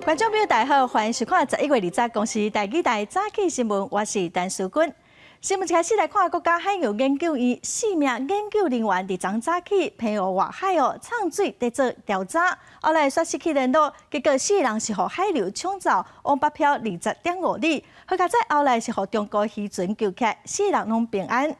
觀眾朋友大家好，歡迎收看11月20公視台語台早起新聞，我是陳淑君。新聞一開始來看，國家海洋研究院四名研究人員佇昨早起澎湖外海哦，藏水佇做調查，後來煞失去聯絡，結果四人是予海流沖走，往北漂20.5里，好佳哉後來是予中國漁船救起來，四人攏平安。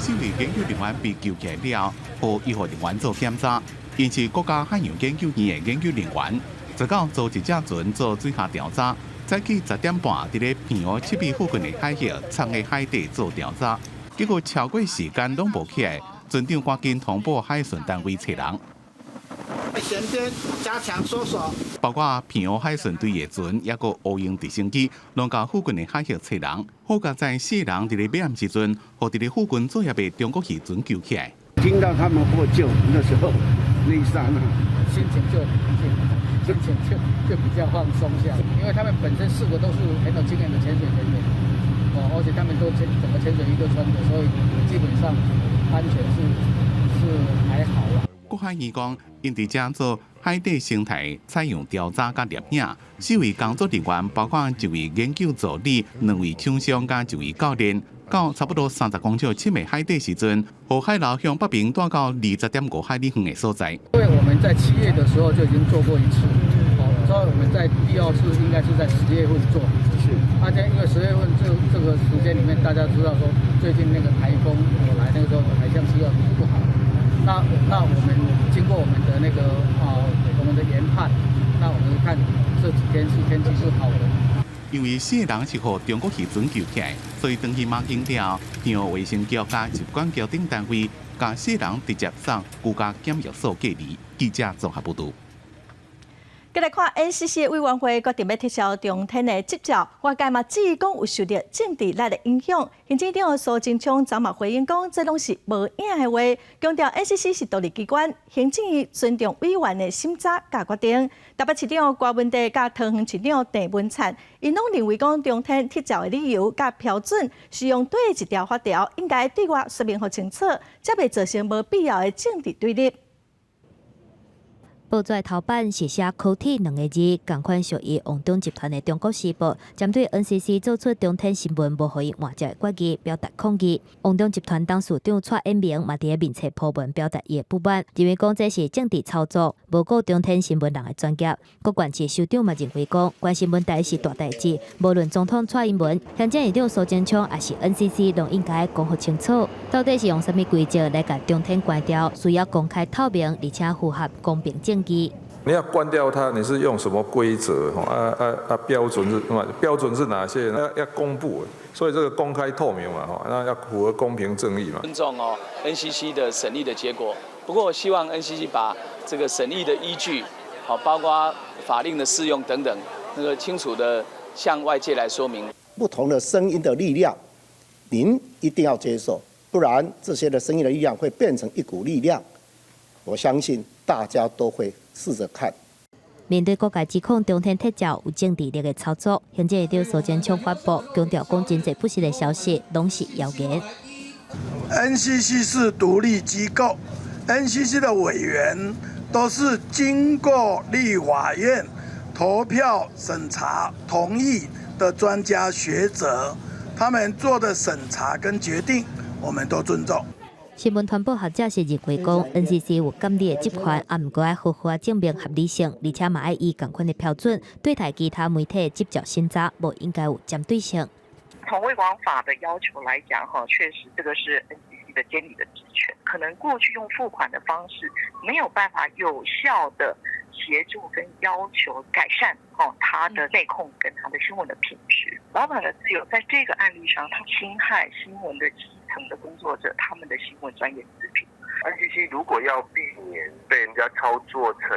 四位研究人員被救起來了後，予醫護人員做檢查，𪜶是國家海洋研究院的研究人員，昨昏坐一隻船做水下調查。早起10點半，佇咧澎湖七尾附近的海域，藏在海底做調查，結果超過時間攏無起來，船長趕緊通報海巡單位揣人。舷邊加強搜索，包括澎湖海巡隊的船，抑閣烏鷹直升機，攏共附近的海域揣人。好佳哉四人佇咧尾暗時陣，予佇咧附近作業的中國漁船救起來。聽到他們獲救那時候，那一剎那，心情就很平靜，心情就比較放鬆下，因為他們本身四個都是很有經驗的潛水人員，哦，而且他們都潛整個潛水衣都穿的，所以基本上安全是還好啦。國海院講，𪜶佇遮做海底生態採樣調查佮攝影，四位工作人員包括一位研究助理、兩位廠商佮一位教練，到差不多30公尺深的海底時陣，予海流向北邊帶到20.5海里遠的所在。因為我們在7月的時候就已經做過一次，哦，所以我們在第二次應該是在10月份做。是，而且因為10月份這個時間裡面，大家知道說最近那個颱風有來，那個時候海象氣候不好。那我們經過我們的那個啊，我們的研判，那我們看這幾天是天氣是好的。因為四個人是予中國漁船救起來，所以轉去馬經了，澎湖衛生局佮疾管局等單位，共四人直接送居家檢疫所隔離。記者綜合報導。繼來看 NCC 委員會決定欲撤銷中天的執照，外界嘛質疑講有受著政治力的影響。行政長蘇貞昌昨嘛回應講，這攏是無影的話，強調 NCC 是獨立機關，行政院尊重委員的審查佮決定。台北市長柯文哲佮桃園市長鄭文燦，𪜶攏認為講中天撤照的理由佮標準是用對一條法條，應該對外說明予清楚，才袂造成無必要的政治對立。報紙頭版是寫科鐵兩个字，仝款屬於旺中集團的中國時報，針對 NCC 做出中天新聞無予伊換照的決議，表達抗議。旺中集團董事長蔡衍明嘛佇咧面冊 po 文表達伊的不滿，認為講這是政治操作，無顧中天新聞人的專業。各縣市首長嘛認為講，關心問題是大代誌，無論總統蔡英文、行政院長蘇貞昌，抑是 NCC，攏應該講予清楚，到底是用啥物規則來共中天關掉，需要公開透明，而且符合公平正義。你要關掉它，你是用什麼規則？啊啊啊！標準是標準是哪些？要公布，所以這個公開透明嘛，哈，那要符合公平正義嘛。尊重哦 NCC 的審議的結果，不過我希望 NCC 把這個審議的依據，好，包括法令的適用等等，那個清楚的向外界來說明。不同的聲音的力量，您一定要接受，不然這些的聲音的力量會變成一股力量。我相信大家都會試著看。面對各界指控中天撤照有政治力的操作，行政院長蘇貞昌反駁，強調講真濟不實的消息攏是謠言。 NCC 是獨立機構，NCC 的委員都是經過立法院投票審查同意的專家學者，他們做的審查跟決定，我們都尊重。新聞傳播學者是認為講，NCC 有監理的職權，啊，毋過愛好好仔證明合理性，而且嘛愛以仝款的標準對待其他媒體執照審查，無應該有針對性。從衛廣法的要求來講，哈，確實這個是 NCC 的監理的職權，可能過去用付款的方式沒有辦法有效的協助跟要求改善，哦，他的內控跟他的新聞的品質。老闆的自由在這個案例上，他侵害新聞的基層的工作者，他們的新聞專業自評。 NCC 如果要避免被人家操作成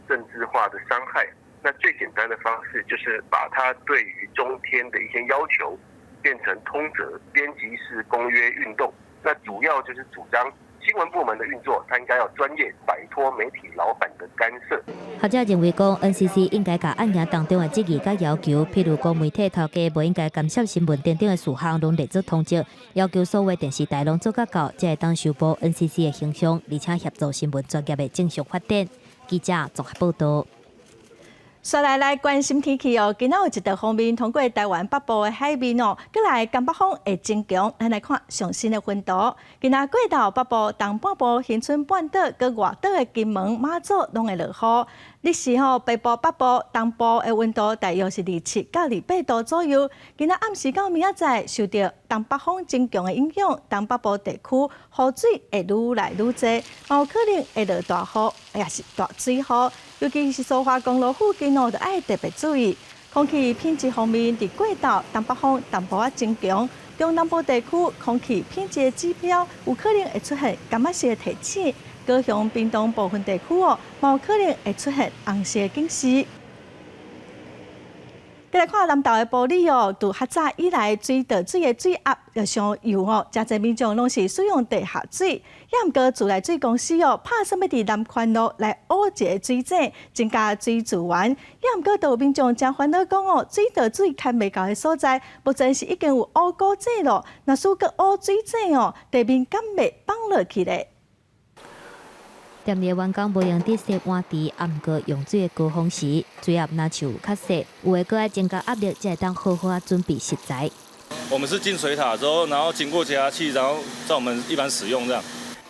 政治化的傷害，那最簡單的方式就是把他對於中天的一些要求變成通則，編輯室公約運動。那主要就是主張新聞部門的運作，它應該要專業，擺脫媒體老闆的干涉。學者認為講，NCC 應該共案件當中的質疑佮要求，譬如講媒體頭家無應該干涉新聞等等的事項，攏列做通則，要求所有電視台攏做甲到，才會當修補 NCC 的形象，而且協助新聞專業的正常發展。記者綜合報導。煞來來關心天氣哦，今仔有一道鋒面通過台灣北部的海面哦，過來東北風會增強。咱來看上新的雲圖。今仔過晝北部、東半部、恆春半島、佮外島的金門、馬祖攏會落雨。日時吼，北部、北部、東部的溫度大約是27到28度左右。今仔暗時到明仔載，受著東北風增強的影響，東北部地區雨水會愈來愈濟，有可能會落大雨，抑是大水雨。尤其是蘇花公路附近哦，著愛特別注意。空氣品質方面，佇過晝東北風淡薄仔增強，中南部地區空氣品質的指標有可能會出現柑仔色的提醒。高雄、屏東部分地區哦，有可能會出現紅色的警示。再來看南投的埔里哦，自較早以來水道水的水壓又傷幼哦，誠濟民眾攏是使用地下水。也毋過自來水公司哦，拍算欲佇南環路來挖一个水井，增加水資源。也毋過，都有民眾誠煩惱講哦，水道水牽袂到的所在，目前是已經有挖古井咯。若是閣挖水井哦，地面敢袂崩落去咧？踮咧員工無閒得洗碗池，啊，毋過用水的高峰時，水壓若像較細，有的閣愛增加壓力，才會當好好仔準備食材。我們是進水塔之後，然後經過加壓器，然後在我們一般使用這樣。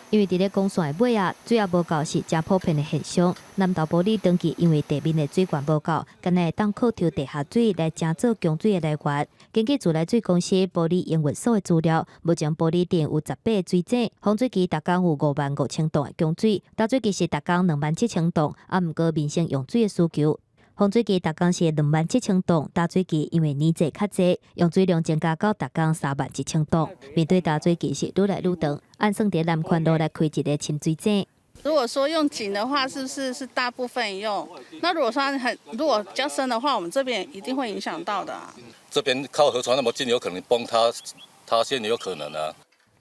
因為佇咧管線的尾仔，水壓無夠是誠普遍的現象。南投埔里長期因為地面的水源無夠，敢若會當靠抽地下水來成做供水的來源。根據自來水公司埔里營運所的資料，目前埔里鎮有18個水井，豐水期逐工有55,000噸的供水，乾水期是逐工27,000噸，啊，毋過民生用水的需求。豐水期逐工是27,000噸，乾水期因為年濟較濟，用水量增加到逐工31,000噸。面對乾水期是愈來愈長，按算佇南環路來開一个深水井。如果說用井的話，是不是是大部分用？那如果說很如果比較深的話，我們這邊一定會影響到的啊。這邊靠河床那麼近，有可能崩塌塌陷，有可能啊。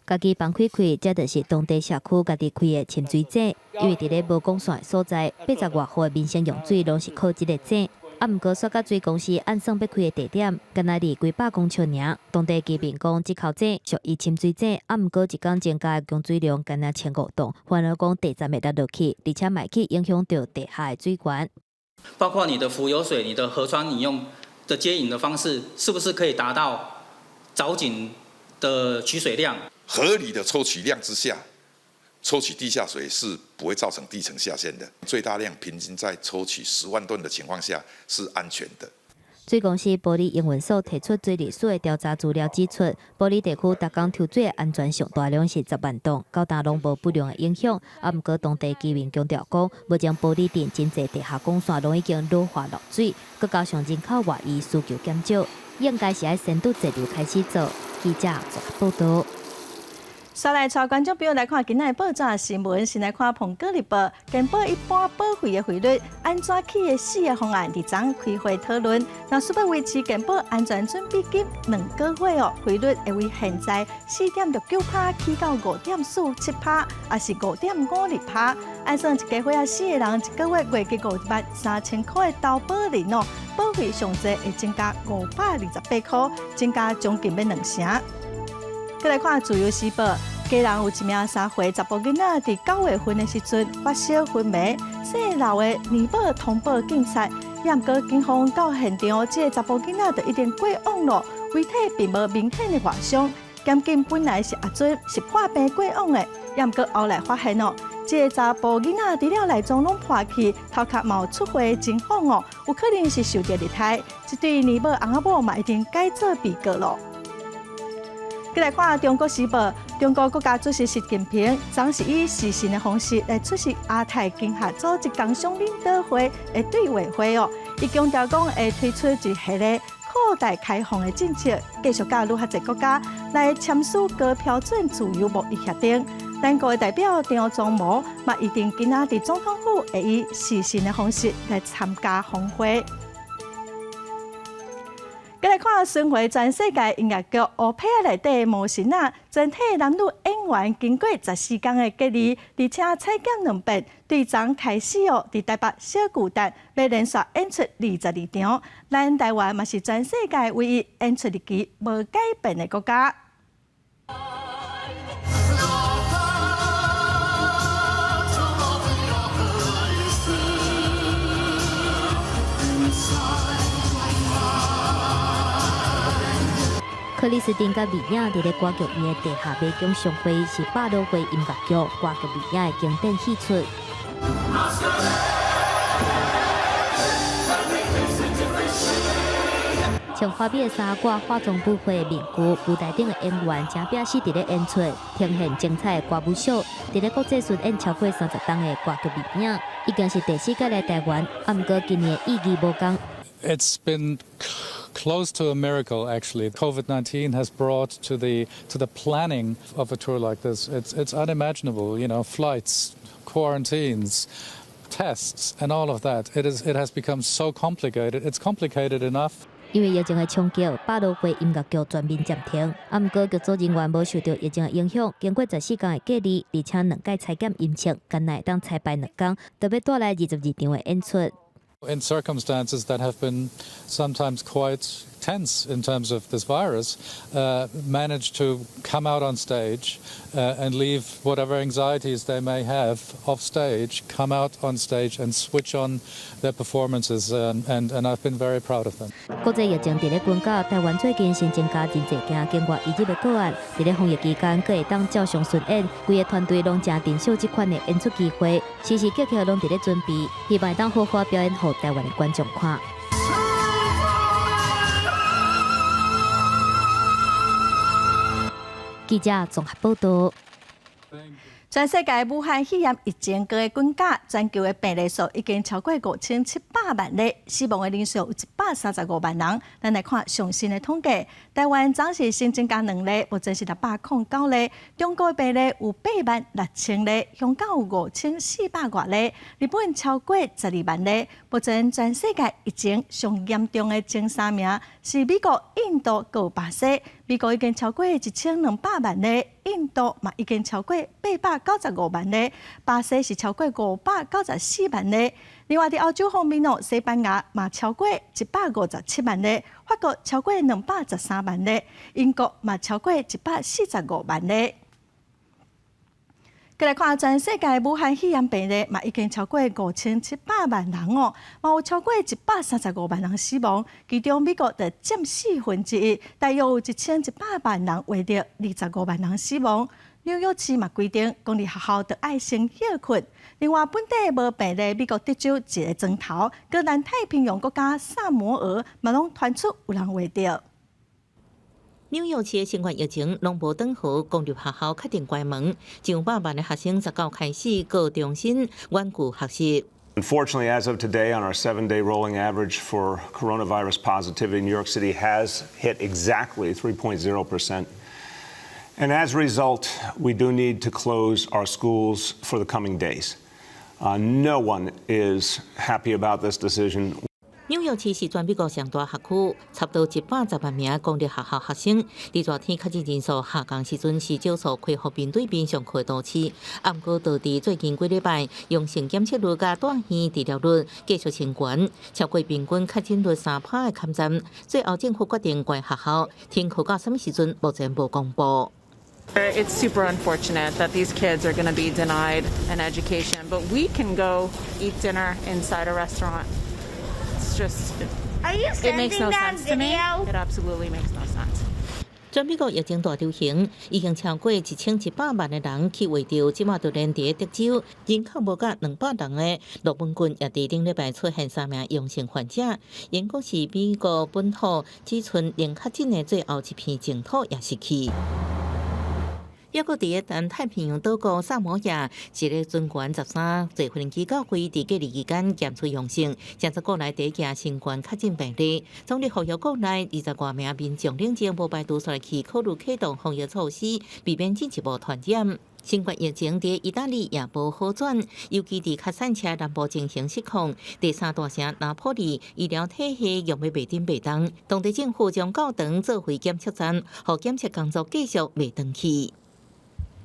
家己放開開，這就是當地社區家己開的深水井。因為佇咧無管線的所在，80外戶的民生用水攏是靠這个井。啊，毋過雪甲水公司按算欲開的地點，敢若離幾百公尺爾。當地居民講，這口井屬於深水井，啊，毋過一工增加的供水量敢若1500噸，反而講地層會落落去，而且嘛去影響著地下的水源。包括你的浮游水、你的河川飲用的接引的方式，是不是可以達到鑿井的取水量？合理的抽取量之下，抽取地下水是不會造成地層下陷的。最大量平均在抽取10萬噸的情況下是安全的。水公司埔里營運所提出水利署的調查資料指出，埔里地區逐工抽水的安全上大量是10萬噸，到今攏無不良的影響。啊，毋過當地居民強調講，目前埔里鎮真濟地下管線攏已經老化漏水，閣加上人口外移需求減少，應該是愛先對節流開始做。記者綜合報導。煞來帶觀眾朋友來看今仔的報紙新聞，先來看《蘋果日報》，健保一般保費的費率按怎起的四个方案，佇昨開會討論。若是欲維持健保安全準備金兩個月哦，費率會為現在4.69趴起到5.47趴，抑是5.52趴。按算一家伙仔四个人，一个月月給5萬3千箍的投保人哦，保費上濟會增加528塊，增加將近欲兩成。閣來看《自由時報》，基隆有一名3歲查埔囡仔，佇9月份的時陣發燒昏迷，姓劉的年母通報警察，也毋過警方到現場，這个查埔囡仔就已經過往咯，遺體並無明顯的外傷。檢警本來是阿准是破病過往的，也毋過後來發現哦，這个查埔囡仔除了內臟攏破去，頭殼嘛有出血的情況哦，有可能是受著虐待。這對年母翁仔某嘛已經改做被告咯。閣來看《中國時報》，中國國家主席習近平昨是以視訊的方式來出席亞太經合組織工商領導會的對話會哦。伊強調講會推出一系列擴大開放的政策，繼續佮愈較濟國家來簽署高標準自由貿易協定。咱國的代表張忠謀嘛，預定今仔佇總統府會以視訊的方式來參加峰會。閣來看巡迴全世界音樂劇《烏皮仔》內底的魔神仔，全體男女演員經過14工的隔離，而且採檢兩遍，對昨開始哦，佇台北小巨蛋欲連續演出22場。咱台灣嘛是全世界唯一演出日期無改變的國家。克里斯汀佮魅影佇咧歌劇院的地下迷宮相會，是百老匯音樂劇歌劇魅影的經典戲出。穿華美的衫掛化妝舞會的面具，舞台頂的演員正拼死佇咧演出，呈現精彩的歌舞秀。佇咧國際巡演超過30冬的歌劇魅影，已經是第四屆來台灣，啊，毋過今年的意義無仝。 It's been close to a miracle, actually. COVID-19 has brought to the planning of a tour like this. It's unimaginable, flights, quarantines, tests, and all of that. It has become so complicated. It's complicated enough. 因為疫情的衝擊，百老匯音樂劇全面暫停。啊，毋過劇組人員無受著疫情的影響，經過14天的隔離，而且兩擺採檢陰性，干焦會當彩排2工，就欲帶來22場的演出。 In circumstances that have been sometimes quite tense in terms of this virus, manage to come out on stage and leave whatever anxieties they may have off stage, come out on stage and switch on their performances, and I've been very proud of them. 國際疫情佇咧滾絞，台灣最近新增加真濟件境外移入的個案，佇咧防疫期間，閣會當照常巡演，規個團隊攏誠珍惜這款的演出機會，時時刻刻攏佇咧準備，希望會當好好表演予台灣的觀眾看。記者綜合報導。全世界武漢肺炎疫情閣咧滾絞，全球的病例數已經超過5700萬例，死亡的人數有135萬人。咱來看上新的統計，台灣昨是新增加兩例，目前是609例。中國的病例有8萬6千例，香港有5400外例，日本超過12萬例。目前全世界疫情上嚴重的前三名是美國、印度閣巴西。美國已經超過1200萬例，印度嘛已經超過895萬例，巴西是超過594萬例。另外，佇歐洲方面哦，西班牙嘛超過157萬例，法國超過213萬例，英國嘛超過145萬例。閣來看全世界武漢肺炎病例嘛，已經超過5700萬人哦，嘛有超過135萬人死亡。其中美國就佔1/4，大約有1100萬人罹著，25萬人死亡。紐約市嘛規定，公立學校著愛先歇睏。另外，本地無病例，美國德州一個莊頭，閣南太平洋國家薩摩俄嘛攏傳出有人罹著。紐約市的新冠疫情攏無斷予，公立學校確定關門，上百萬的學生19開始閣重新遠距學習。 Unfortunately, as of today, on our 7-day rolling average for coronavirus positivity, New York City has hit exactly 3.0%. And as a result, we do need to close our schools for the coming days. No one is happy about this decision. 紐約市是全美國上大學區，差不多110萬名公立學校學生。佇熱天確診人數下降時陣，是少數恢復面對面上課的都市。啊，毋過導致最近幾禮拜，陽性檢測率佮住院治療率繼續升懸，超過平均確診率3%的坎站。最後政府決定關學校，停課到啥物時陣，目前無公布。 It's super unfortunate that these kids are going to be denied an education, but we can go eat dinner inside a restaurant. It's just, it makes no sense to me. It absolutely makes no sense. 全美國疫情大流行，已經超過1100萬的人去罹著，這馬就連佇德州人口無佮200人的洛本郡，也佇頂禮拜出現三名陽性患者。英國是美國本土只賰零確診的最後一片淨土，也失去。抑閣佇個南太平洋島國薩摩亞，一个船員13坐飛機到會佇隔離期間檢出陽性，這是國內第一件新冠確診病例。總理呼籲國內20外名民眾冷靜，無排除煞來去考慮啟動防疫措施，避免進一步傳染。新冠疫情佇意大利也無好轉，尤其佇較散車南部情形失控。第三大城拿坡里醫療體系用欲袂振袂動，當地政府將教堂做為檢測站，予檢測工作繼續袂斷去。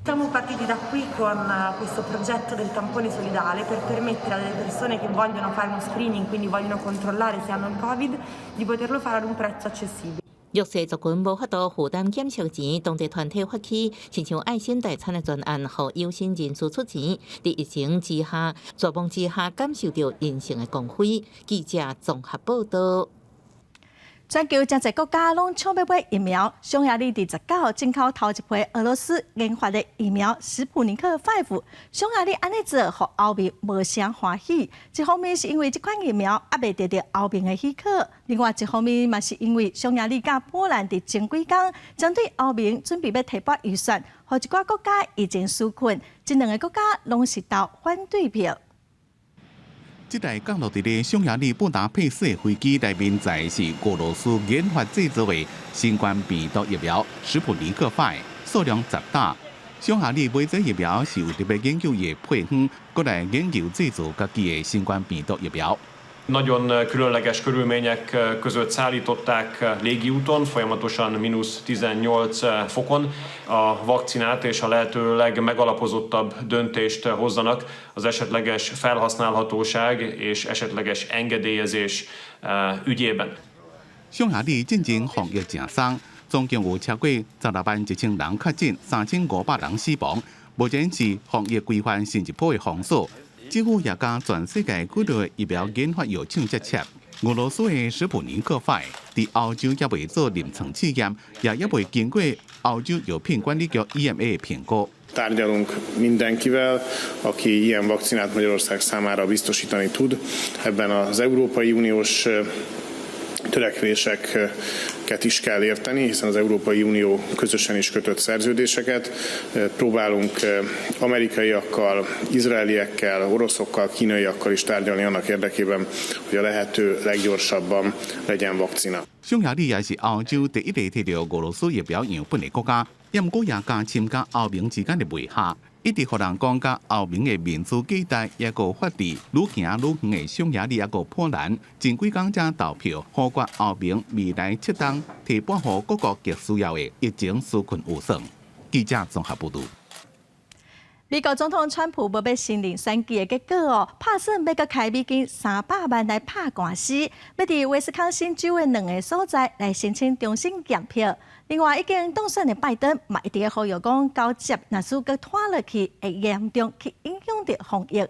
Siamo partiti da qui con questo progetto del tampone solidale per permettere alle persone che vogliono fare uno screening, quindi vogliono controllare se hanno il Covid, di poterlo fare ad un prezzo accessibile. 弱勢族群無法度負擔檢測錢，當地團體發起親像愛心大餐的專案，予有心人士出錢。佇疫情之下，絕望之下，感受著人性的光輝。記者綜合報導。全球誠濟國家攏搶欲買疫苗，匈牙利佇19號進口頭一批俄羅斯研發的疫苗史普尼克 Five。匈牙利按呢做，予歐盟無啥歡喜。一方面是因為這款疫苗猶未得著歐盟的許可，另外一方面嘛是因為匈牙利佮波蘭佇前幾工針對歐盟準備欲提撥預算，予一寡國家疫情紓困，這兩个國家攏是投反對票。這台降落佇咧匈牙利布達佩斯的飛機內面載的是俄羅斯研發製造的新冠病毒疫苗史普尼克 Five，數量10打。匈牙利買這疫苗是為著欲研究伊的配方，閣來研究製造家己的新冠病毒疫苗。 Nagyon különleges körülmények között szállították légi úton, folyamatosan mínusz 18 fokon a vakcinát, és a lehető legmegalapozottabb döntést hozzanak az esetleges felhasználhatóság és esetleges engedélyezés ügyében. 匈牙利進前防疫誠鬆，總共有超過16萬1千人確診，3500人死亡。目前是防疫規範新一波的封鎖。政府也佮全世界幾多疫苗研發藥廠接洽。俄羅斯的史普尼克 Five 佇歐洲猶未做臨床試驗，也猶未經過歐洲藥品管理局 EMA 評估。 Tárgyalunk mindenkivel, aki ilyen vakcinát Magyarország számára biztosítani tud. Ebben az Európai Uniós törekvéseket is kell érteni, hiszen az Európai Unió közösen is kötött szerződéseket. Próbálunk amerikaiakkal, izraeliekkel, oroszokkal, kínaiakkal is tárgyalni annak érdekében, hogy a lehető leggyorsabban legyen vakcina. 匈牙利也是歐洲第一個提著俄羅斯疫苗樣本的國家，毋過也加深佮歐盟之間的摩擦，一直予人講佮歐盟的民主期待，抑閣法治愈行愈遠的匈牙利抑閣波蘭，前幾工才投票否決歐盟未來7冬提撥予各國極需要的疫情紓困預算。記者綜合報導。美國總統川普無欲承認選舉的結果哦，拍算欲閣開美金300萬來拍官司，欲佇威斯康辛州的兩个所在來申請重新驗票。另外，已經當選的拜登嘛，一直呼籲講交接，若是閣拖落去，會嚴重去影響著防疫。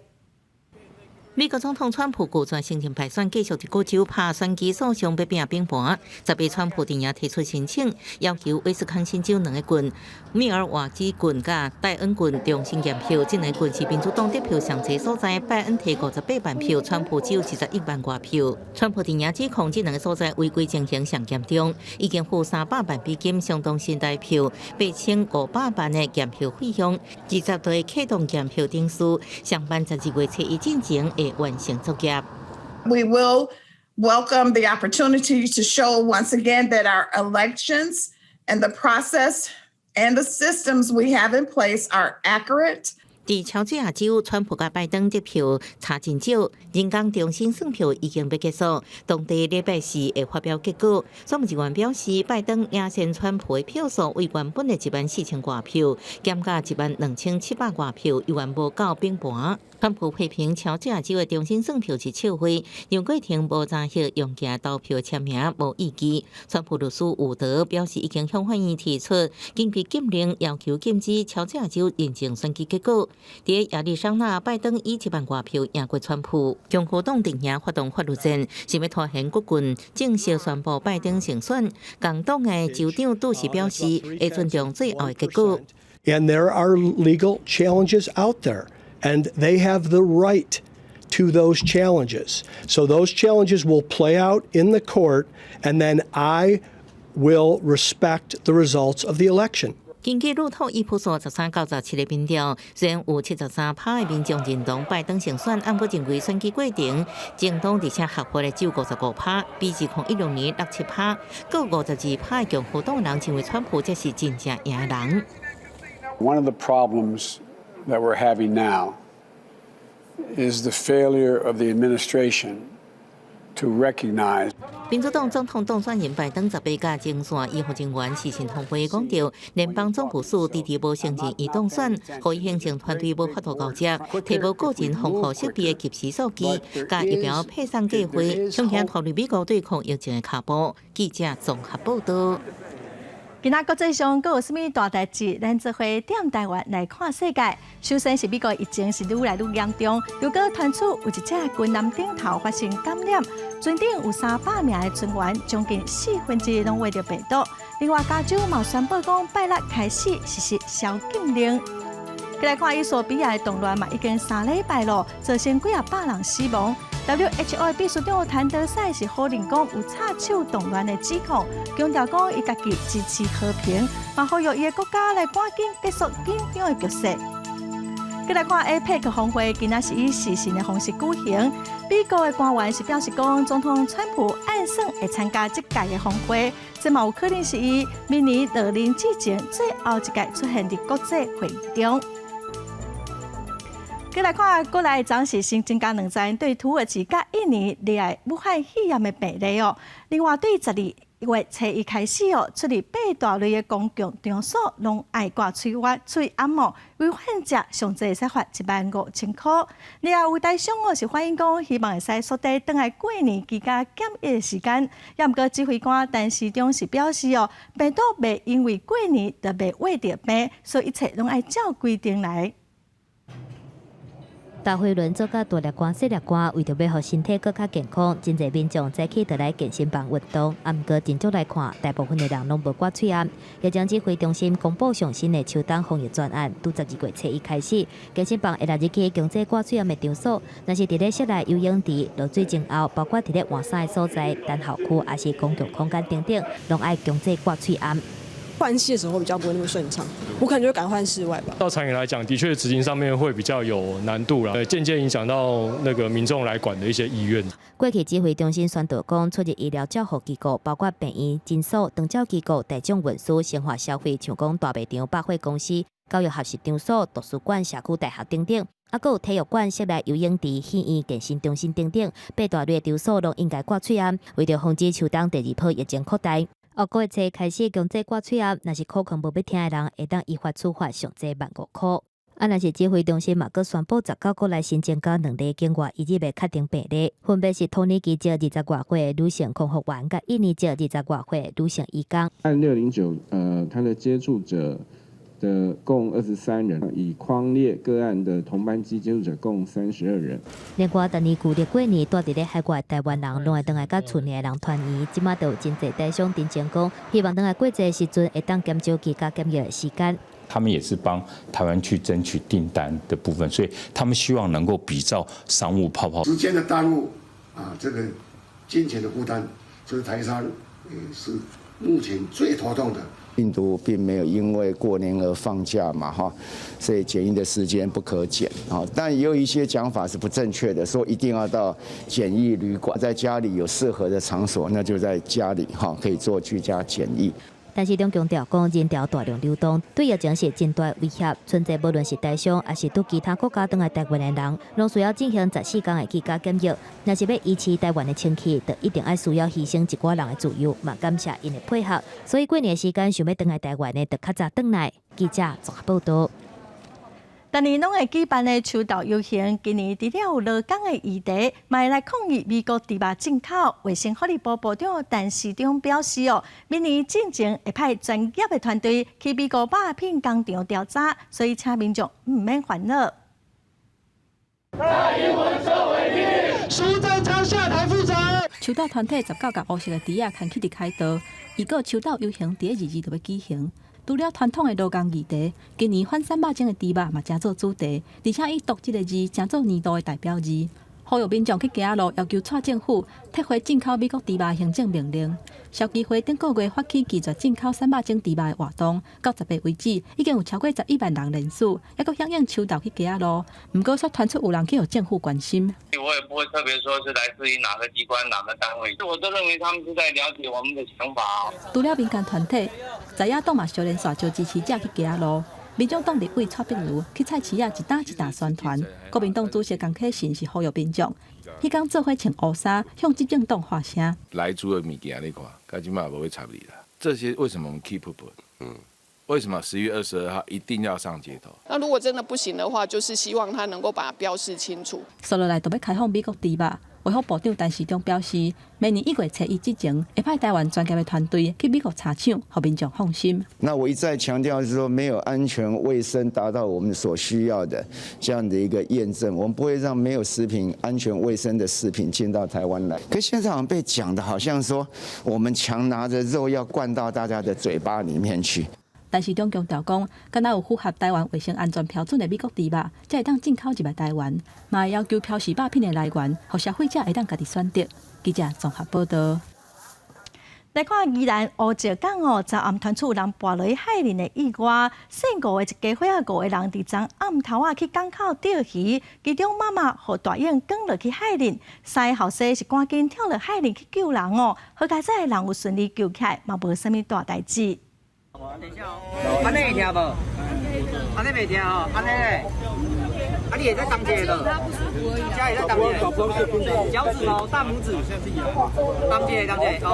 美國總統川普拒絕承認敗選，繼續佇各州拍選舉訴訟欲拚反盤。10日，川普陣營提出申請，要求威斯康辛州兩个郡密爾瓦基郡佮戴恩郡重新驗票。這兩个郡是民主黨得票上濟所在，拜恩提58萬票，川普只有21萬外票。川普陣營指控這兩个所在違規情形上嚴重，已經付300萬美金，相當新台票8500萬的驗票費用，20日啟動驗票程序，上慢12月初1進前會完成作業。 We will welcome the opportunity to show once again that our elections and the process and the systems we have in place are accurate. 佇喬治亞州，川普佮拜登得票差真少，人工重新算票已經欲結束，當地禮拜四會發表結果。選務人員表示，拜登領先川普的票數為原本的1萬4千外票，減甲1萬2700外票，猶原無夠反盤。川普批評喬治亞州的重新算票是笑話，認為過程無查核用件投票簽名無意義。川普律師伍德表示，已經向法院提出緊急禁令，要求禁止喬治亞州認證選舉結果。佇亞利桑那，拜登以7萬外票贏過川普。共和黨陣營發動法律戰，想欲拖延各郡正式宣布拜登勝選。共黨的州長杜時表示，會尊重最後的結果。 And there are legal challenges out there, and they have the right to those challenges. So those challenges will play out in the court, and then I will respect the results of the election. 根據路透益普索13到17个民調，雖然有73趴的民眾認同拜登勝選，毋過認為選舉過程正當而且合法的只有55趴，比2016年67趴，閣52趴的共和黨人認為川普才是真正贏人。 One of the problems that we're having now is the failure of the administration to recognize. 民主黨總統當選人拜登10日佮前線醫護人員視訊通話，講著聯邦總部署遲遲無承認伊當選，予伊行政團隊無法度交接，提無個人防護設備的及時數據，佮疫苗配送計劃，恐驚拖累美國對抗疫情的跤步。記者綜合報導。今仔國際上閣有啥物大代誌？咱做伙踮台灣來看世界。首先是美國疫情是愈來愈嚴重，又閣傳出有一隻軍艦頂頭發生感染，船頂有300名的船員，將近四分之一攏患著病毒。另外，加州嘛宣布講拜六開始實施宵禁令。過來看，衣索比亞的動亂嘛，已經3禮拜咯，造成幾仔百人死亡。WHO 秘書長譚德塞是否認講有插手動亂的指控，強調講伊家己支持和平，嘛呼籲伊的國家來趕緊結束緊張的局勢。過來看 APEC 峰會，今仔是以視訊的方式舉行。美國的官員是表示講，總統川普按算會參加這屆的峰會，這嘛有可能是伊明年落任之前最後一屆出現佇國際會議中。過來看，國內昨是新增加兩例對土耳其佮印尼來的武漢肺炎的病例哦。另外，對12月初一開始哦，出入八大類的公共場所攏愛掛喙罨、喙罨哦，違反者上濟會使罰15,000箍。另外有台商哦是反映講，希望會使縮短轉來過年期間檢疫的時間。也毋過指揮官陳時中是表示哦，病毒袂因為過年就袂患著病，所以一切攏愛照規定來。大飛輪做甲大粒汗、細粒汗，為著欲予身體閣較健康，真濟民眾早起就來健身房運動。啊，毋過真少來看，大部分的人攏無掛喙罨。疫情指揮中心公布上新的秋冬防疫專案，拄12月初一開始，健身房會納入去強制掛喙罨的場所，若是佇咧室內游泳池落水前後，包括佇咧換衫的所在、等候區，抑是公共空間等等，攏愛強制掛喙罨。換氣的時候比較不會那麼順暢，我可能就會改換室外吧。到長遠來講，的確執行上面會比較有難度啦，間接影響到那個民眾來館的一些意願。過去指揮中心宣導講，出入醫療照護機構，包括病院、診所、長照機構、大眾運輸、生活消費，像講大賣場、百貨公司、教育學習場所、圖書館、社區大學等等，啊，閣有體育館、室內游泳池、戲院、健身中心等等，八大類場所攏應該掛喙罨，為著防止秋冬第二波疫情擴大。下個月初開始強制掛喙罨，若是口腔無欲聽的人，會當依法處罰上濟15,000箍。啊，若是指揮中心嘛，閣宣布19國內新增加兩例境外移入的確診病例，分別是土耳其籍20外歲女性空服員，佮印尼籍20外歲女性移工。案609，他的接觸者的共23人，已匡列個案的同班機接觸者共32人。另外，逐年舊曆過年，蹛佇咧海外台灣人攏會轉來佮厝內的人團圓，這馬就有真濟台商陳情講，希望轉來過節時陣會當減少居家檢疫的時間。他們也是幫台灣去爭取訂單的部分，所以他們希望能夠比照商務泡泡。時間的耽誤啊，這個金錢的負擔，這是台商是目前最頭痛的。病毒並沒有因為過年而放假嘛，哈，所以檢疫的時間不可減啊。但也有一些講法是不正確的，說一定要到檢疫旅館，在家裡有適合的場所，那就在家裡哈，可以做居家檢疫。陳時中強調講，人潮大量流動，對疫情是真大威脅。春節無論是台商，抑是對其他國家轉來台灣的人，攏需要進行14天的居家檢疫。若是欲維持台灣的清氣，就一定愛需要犧牲一寡人的自由，嘛感謝𪜶的配合。所以過年時間想欲轉來台灣的，就較早轉來。記者綜合報導。逐年攏會舉辦的秋鬥遊行，今年除了有勞工的議題，嘛會來抗議美國豬肉進口。衛生福利部部長陳時中表示哦，明年進前會派專業的團隊去美國肉品工廠調查，所以請民眾毋免煩惱。蔡英文收回去，蘇貞昌下台負責。秋鬥團體19共烏色的豬仔牽起佇開道，預告秋鬥遊行佇咧22就欲舉行。除了傳統的勞工議題，今年反瘦肉精的豬肉嘛成做主題，而且以“毒”這个字成做年度的代表字。呼籲民眾去街仔路要求蔡政府撤回進口美國豬肉行政命令。消基會頂個月發起拒絕進口瘦肉精豬肉的活動，到18為止已經有超過11萬人連署，猶閣響應秋鬥去街仔路。毋過卻傳出有人去予政府關心。我也不會特別說是來自於哪個機關、哪個單位，我都認為他們是在了解我們的想法。除了民間團體，在野黨嘛相連續召支持者去街仔路。民眾黨立委蔡壁如去菜市仔一擔一擔宣傳，國民黨主席江啟臣是呼籲民眾，彼工做伙穿烏衫向執政黨發聲。萊豬的物件你看，到這馬無欲插你啦。這些為什麼我們 keep 不？為什麼11月22號一定要上街頭？那如果真的不行的話，就是希望他能夠把它標示清楚。紲落來就欲開放美國豬肉，衛福部長陳時中表示，明年1月初1之前，會派台灣專業的團隊去美國查廠，予民眾放心。那我一再強調，是說沒有安全衛生達到我們所需要的這樣的一個驗證，我們不會讓沒有食品安全衛生的食品進到台灣來。可現在好像被講的，好像說我們強拿着肉要灌到大家的嘴巴裡面去。陳時中強調講，敢若有符合台灣衛生安全標準的美國豬肉，才會當進口入來台灣，嘛會要求標示肉品的來源，予消費者會當家己選擇。記者綜合報道。來看宜蘭烏石港哦，昨暗傳出有人跋落去海裡的意外，姓吳的一家伙仔五个人佇昨暗頭仔去港口釣魚，其中媽媽予大蠅捲落去海裡，三个後生是趕緊跳落海裡去救人哦，好佳哉人有順利救起來，嘛無啥物大代誌。按呢會疼無？按呢袂疼吼，按呢咧，啊你會使動一下無？遮會使動一下，腳趾頭、大拇指，動一下，動一下哦。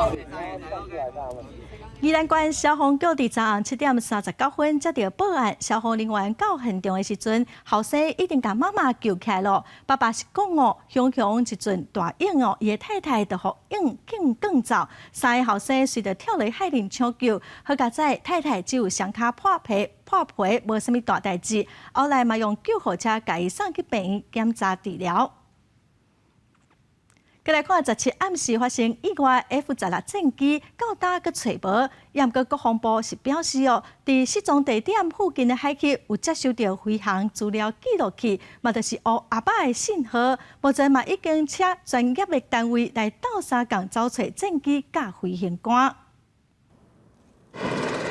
宜蘭縣消防局佇昨暗7點39分接著報案，消防人員到現場的時陣，後生已經共媽媽救起來囉。爸爸是講哦，雄雄一陣大湧哦，伊的太太就予湧捲捲走，三个後生隨著跳落海裡搶救，好佳哉太太只有雙跤破皮破皮，無啥物大代誌。後來嘛用救護車共伊送去病院檢查治療。閣來看17暗時發生意外，F-16戰機到今閣揣無。毋過國防部是表示哦，佇失蹤地點附近的海域有接收著飛行資料記錄器，嘛就是烏鴨仔的信號。目前嘛已經請專業的單位來鬥相共找揣戰機佮飛行官。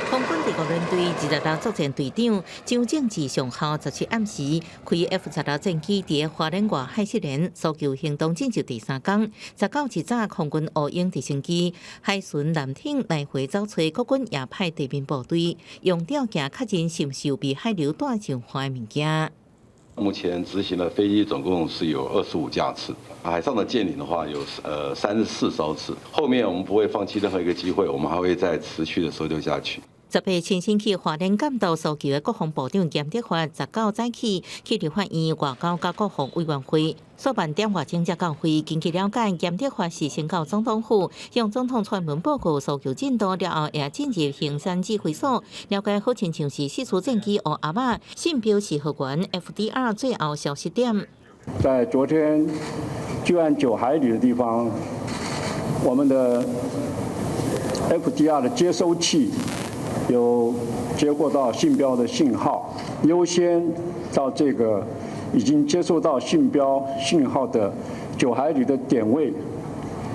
空軍第五聯隊26作戰隊長張正治上校17暗時開 F-16戰機佇花蓮外海失聯搜救行動進入第三工。19日早，空軍烏鷹直升機海巡艦艇來回找揣，國軍也派地面部隊用吊鏡確認是毋是有被海流帶上岸的物件。目前執行的飛機總共是有25架次，海上的艦艇的話有34艘次。後面我們不會放棄任何一個機會，我們還會再持續的搜救下去。18親身去花蓮監督搜救的國防部長嚴德發，19早起去立法院外交佮國防委員會，煞辦點外鐘才到會。根據了解，嚴德發是先到總統府，向總統傳聞報告搜救進度了後，也進入衡山指揮所，了解好親像是失事戰機烏鴨仔信標示號源 FDR 最後消失點。在昨天，距岸9海里的地方，我們的 FDR 的接收器有接獲到信標的信號，優先到這個已經接收到信標信號的9海里的點位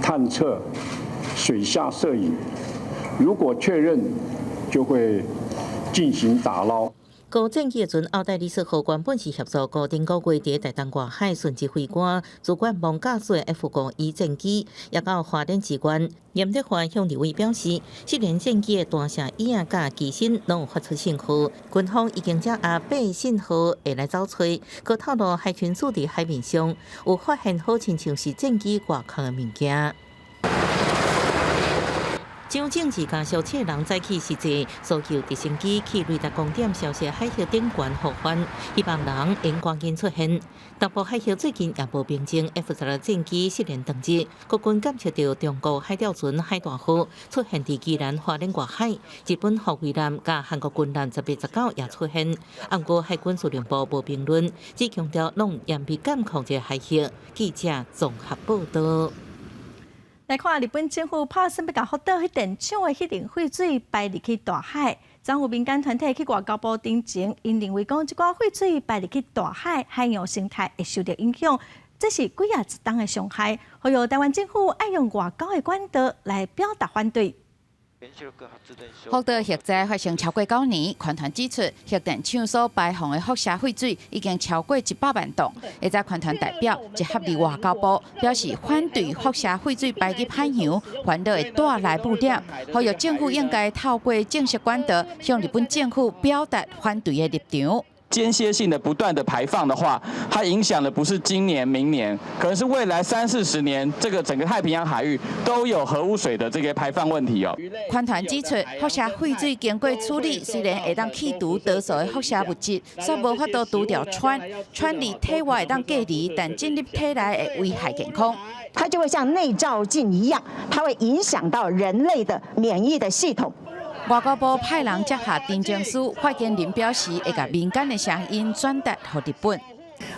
探測水下攝影，如果確認，就會進行打撈。高戰機的船奧黛麗斯號原本是協助高頂個月佇台東外海巡視飛官主管王駕駛 F-5E 戰機，也到花蓮支援。嚴德發向立委表示，失聯戰機的彈射椅仔佮機身攏有發出信號，軍方已經掌握八信號會來找揣。閣透露海巡署佇海面上有發現好親像是戰機外殼的物件。張正治佮小七人早起實際搜救直升機去雷達光點消失海域頂懸呼喚，希望人會趕緊出現。東部海域最近也無平靜，F-16戰機失聯當日，國軍監測著中國海釣船海大號出現佇宜蘭花蓮外海，日本護衛艦佮韓國軍艦10月19也出現。毋過海軍司令部無評論，只強調攏嚴密監控這個海域。記者綜合報道。來看日本政府拍算欲共福島核電廠的核能廢水排入去大海，昨有民間團體去外交部陳情，𪜶認為講這寡廢水排入去大海，海洋生態會受著影響，這是幾仔十冬的傷害，呼籲台灣政府愛用外交的管道來表達反對。福島核災發生超過9年，環團指出，核電廠所排放的輻射廢水已經超過100萬噸。下晝環團代表集合佇外交部，表示反對輻射廢水排入海洋，煩惱會帶來污染，呼籲政府應該透過正式管道向日本政府表達反對的立場。間歇性的不斷的排放的話，它影響的不是今年、明年，可能是未來三四十年，這個整個太平洋海域都有核污水的這個排放問題哦。環團指出，輻射廢水經過處理，雖然會當去除多數的輻射物質，卻無法度除掉氚。氚佇體外會當隔離，但進入體內會危害健康。它就會像內照鏡一樣，它會影響到人類的免疫的系統。外交部派人接洽陳情司，發言人表示會共民間的聲音轉達予日本。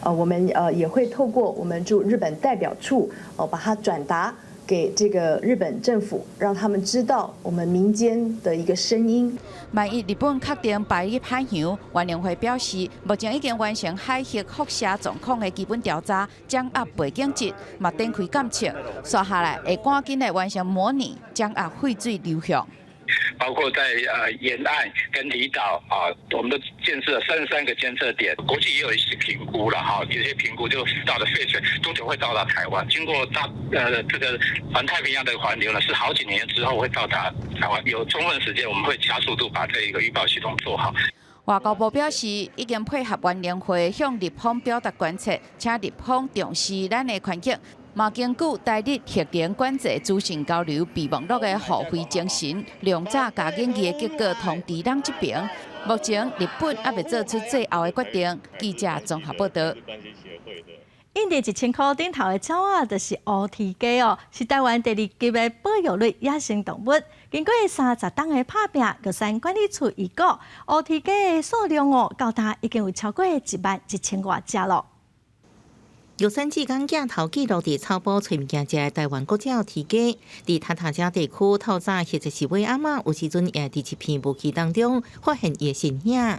我們也會透過我們駐日本代表處，哦，把它轉達給這個日本政府，讓他們知道我們民間的一個聲音。萬一日本確定排入海洋，原能會表示，目前已經完成海域輻射狀況的基本調查，掌握背景值，嘛展開監測，紲下來會趕緊來完成模擬，掌握廢水流向。包括在沿岸跟離島啊，我們都建設了33個監測點。國際也有一些評估了哈，有些評估就到的廢水多久會到達台灣？經過大這個環太平洋的環流呢，是好幾年之後會到達台灣。有充分時間，我們會加速度把這個預報系統做好。外交部表示，已經配合原能會向日方表達關切，請日方重視咱的權益。嘛，根據台日核能管制資訊交流備忘錄的互惠精神，量早共研議的結果通知咱這邊。目前日本猶未做出最後的決定。記者綜合報道。印佇1000箍頂頭的鳥仔，就是烏雉雞哦，是台灣第二級的保育類野生動物。經過30冬的拍拚，玉山管理處預估烏雉雞的數量哦，到今已經有超過1萬1千外隻咯。玉山志工鏡頭記錄佇草埔揣物件食的台灣國鳥雉雞，佇塔塔加地區透早或者是尾暗仔，有時陣也佇一片霧氣當中發現伊的身影。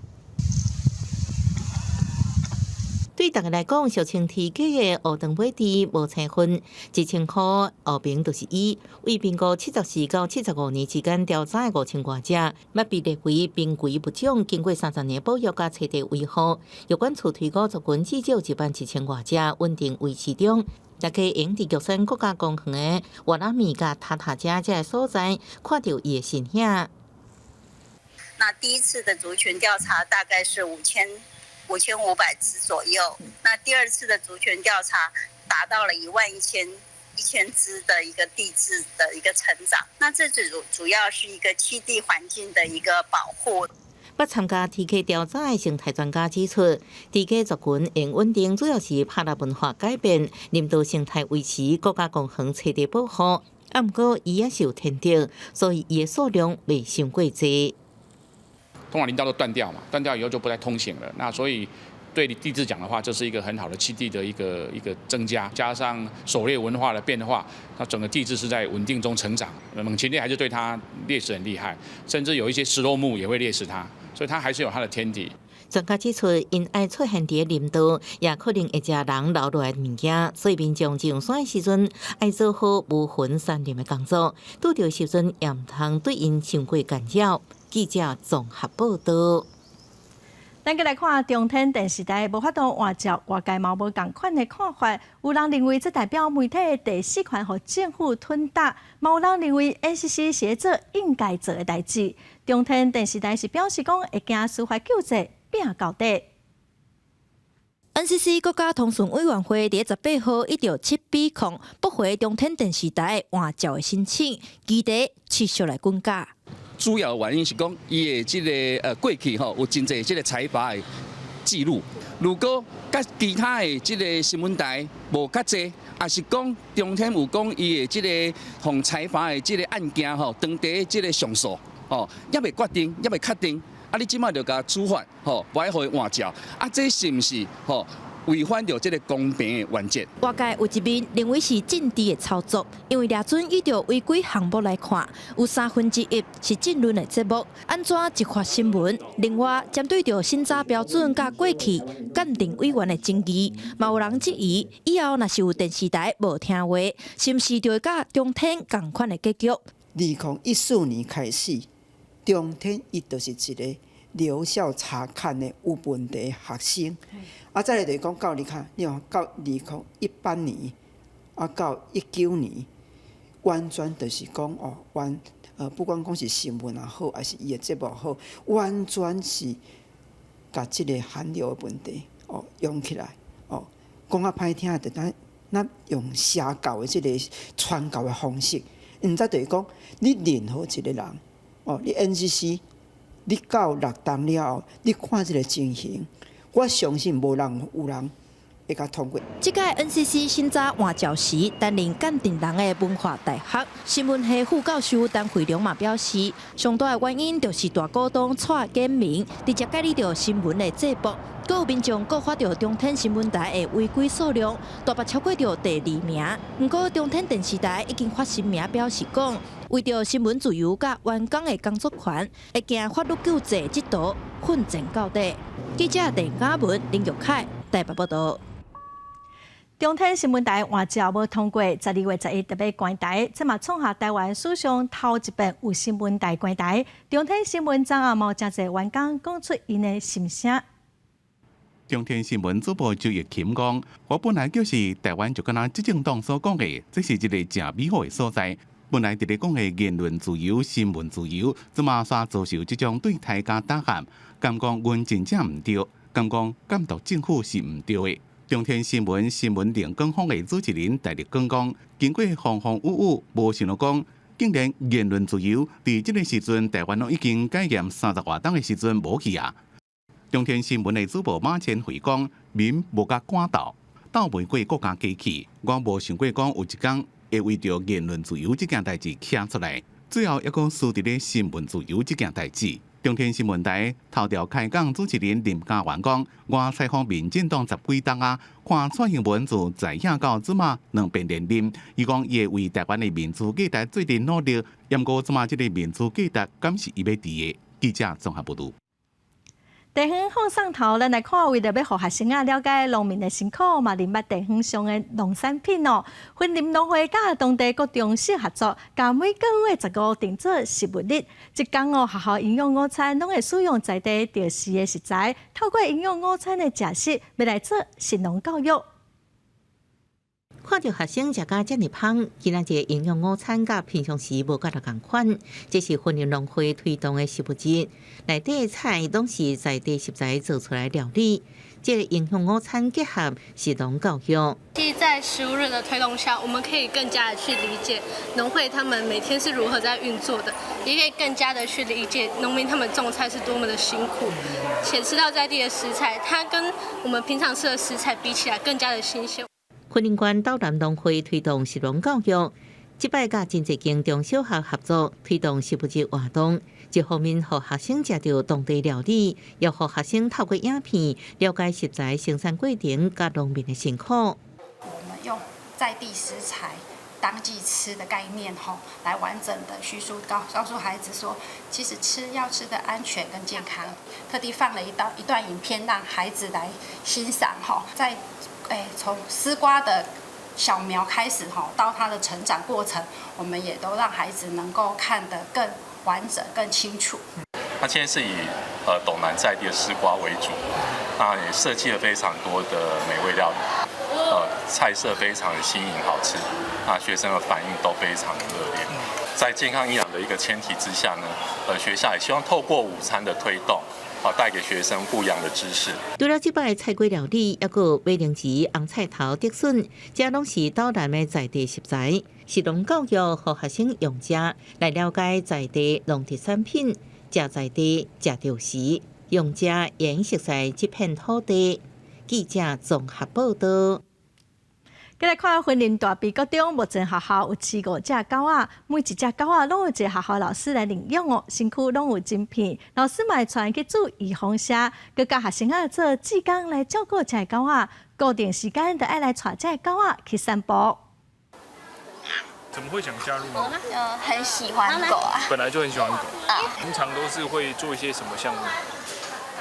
對大家來講，俗稱雉雞的烏長尾雉無青分，1000箍後爿就是伊。為民國74到75年之間調查的5000外隻，捌被列為瀕危物種。經過30年保育佮棲地維護，玉管處推估族群至少1萬1千外隻，穩定維持中。大家會佇玉山國家公園的瓦拉米佮塔塔加這个所在，看著伊的身影。那第一次的族群調查大概是5500隻左右，那第二次的族群調查達到了1萬1千隻的一個地質的一個成長。那這主要是一個棲地環境的一個保護。捌參加雉雞調查的生態專家指出，雉雞族群會穩定，主要是拍獵文化改變、林道生態維持、國家公園棲地保護。啊，毋過伊也是有天敵，所以伊的數量袂傷過濟。通常林道都斷掉嘛，斷掉以後就不再通行了。那所以對帝雉講的話，這是一個很好的棲地的一個增加，加上狩獵文化的變化，那整個帝雉是在穩定中成長。猛禽類還是對它獵食很厲害，甚至有一些食肉目也會獵食它，所以它還是有它的天敵。專家指出，𪜶愛出現佇林道，也可能會食人留落來的物件，所以民眾上山的時陣愛做好無痕山林的工作，拄著時陣也毋通對𪜶傷過干擾。記者綜合報道。咱閣來看中天電視台無法度換照，外界嘛無仝款的看法。有人認為這代表媒體的第四權予政府吞掉，嘛有人認為 NCC 是做應該做的代誌。中天電視台是表示講會行司法救濟，拼到底。 NCC 國家通訊委員會佇18號以著7比0駁回中天電視台換照的申請，期待持續來滾架。主要原因是講，伊的這个過去吼有真濟這个裁罰的記錄。如果佮其他的這个新聞台無較濟，抑是講中天有講伊的這个予裁罰的這个案件吼，當地這个上訴吼，猶未決定，猶未確定，啊，你這擺就共處罰吼，無愛予伊換照，啊，這是毋是吼違反著這个公平的原則？外界有一面認為是政治的操作，因為掠準依著違規項目來看，有1/3是政論的節目，按怎一發新聞？另外，針對著審查標準佮過去鑑定委員的爭議，嘛有人質疑，以後若是有電視台無聽話，是毋是就會佮中天仝款的結局？2014年開始，中天伊就是一个留校察看的有問題學生，啊，再來就是講到你看，你看到2018年，啊，到19年，完全就是講哦，不管講是新聞也好，還是伊的節目好，完全是共這个韓流的問題哦用起來哦，講較歹聽，就咱咱用邪教的這个傳教的方式，毋知就是講你任何一个人哦，你 NCC，你到六冬了後，你看這个情形，我相信無人有人會共通過。這屆 NCC 審查換照時，擔任鑑定人的文化大學新聞系副教授陳惠龍嘛表示，上大的原因就是大股東蔡衍明直接介入著新聞的製播，閣有民眾告發著中天新聞台的違規數量，大幅超過著第二名。毋過中天電視台已經發聲明表示講，為著新聞自由佮員工的工作權，會行法律救濟這道，奮戰到底。記者鄭嘉文、林玉凱台北報導。中天新聞台換照無通過，12月11特別關台，這嘛創下台灣史上頭一遍有新聞台關台。中天新聞昨暗嘛有誠濟員工講出𪜶的心聲。中天新聞主播周玉琴講：我本來就是台灣，就敢若執政黨所講的，這是一个誠美好的所在。本來佇咧講的言論自由、新聞自由，這馬煞遭受這種對待佮打壓，感覺阮真正毋對，感覺監督政府是毋對的。中天新聞新聞練光風的主持人戴立光講：經過風風雨雨，無想著講，竟然言論自由佇這个時陣，台灣攏已經解嚴30外冬的時陣無去啊！中天新聞的主播馬千惠講：民無共趕鬥，鬥袂過國家機器。我無想過講有一工會為著言論自由這件代誌徛出來，最後猶閣輸佇咧新聞自由這件代誌。中天新聞台頭條開講主持人林家元講：我採訪民進黨十幾冬啊，看蔡英文自在野到這馬兩遍連任，伊講伊會為台灣的民主價值做陣努力，毋過這馬這个民主價值敢是伊欲佇的？記者綜合報導。地方放送頭，咱來看，為著欲予學生仔了解農民的辛苦，嘛認捌地方上的農產品哦。雲林農會佮當地國中小合作，共每個月15定做食物日，這工哦，學校營養午餐攏會使用在地著時的食材，透過營養午餐的食食，欲來做食農教育。看著學生食甲遮爾芳，今仔日營養午餐佮平常時無佮仝仝款。這是雲林農會推動的食物日，內底的菜攏是在地食材做出來料理。這个營養午餐結合食農教育。其實，在食物日的推動下，我們可以更加的去理解農會他們每天是如何在運作的，也可以更加的去理解農民他們種菜是多麼的辛苦，且吃到在地的食材，它跟我們平常吃的食材比起來更加的新鮮。雲林縣斗南農會推動食農教育，這擺佮真濟間中小學合作推動食物日活動，一方面予學生食著當地料理，也予學生透過影片了解食材生產過程佮農民的辛苦。我們用在地食材、當季吃的概念，吼，來完整的敘述告訴孩子說，其實吃要吃得安全跟健康。特地放了一段影片，讓孩子來欣賞，吼，在。欸，從絲瓜的小苗開始，吼，到它的成長過程，我們也都讓孩子能夠看得更完整、更清楚。那今天是以斗南在地的絲瓜為主，那也設計了非常多的美味料理，菜色非常的新穎好吃，那學生的反應都非常的熱烈。在健康營養的一個前提之下呢，學校也希望透過午餐的推動，啊，帶給學生不一樣的知識。除了這擺菜粿料理，猶閣有馬鈴薯、紅菜頭、竹筍，這攏是斗南的在地食材。食農教育，予學生用食來了解在地農特產品，食在地，食著時，用食會熟似這片土地。記者綜合報導。繼來看雲林大埤國中，目前學校有飼五隻狗仔，每一隻狗仔攏有一个學校老師來領養哦，身軀攏有晶片，老師嘛會帶去注預防射，閣教學生仔做志工來照顧這个狗仔，固定時間就愛來帶這个狗仔去散步。怎麼會想加入呢？很喜歡狗啊。本來就很喜歡狗。啊。平常都是會做一些什麼項目？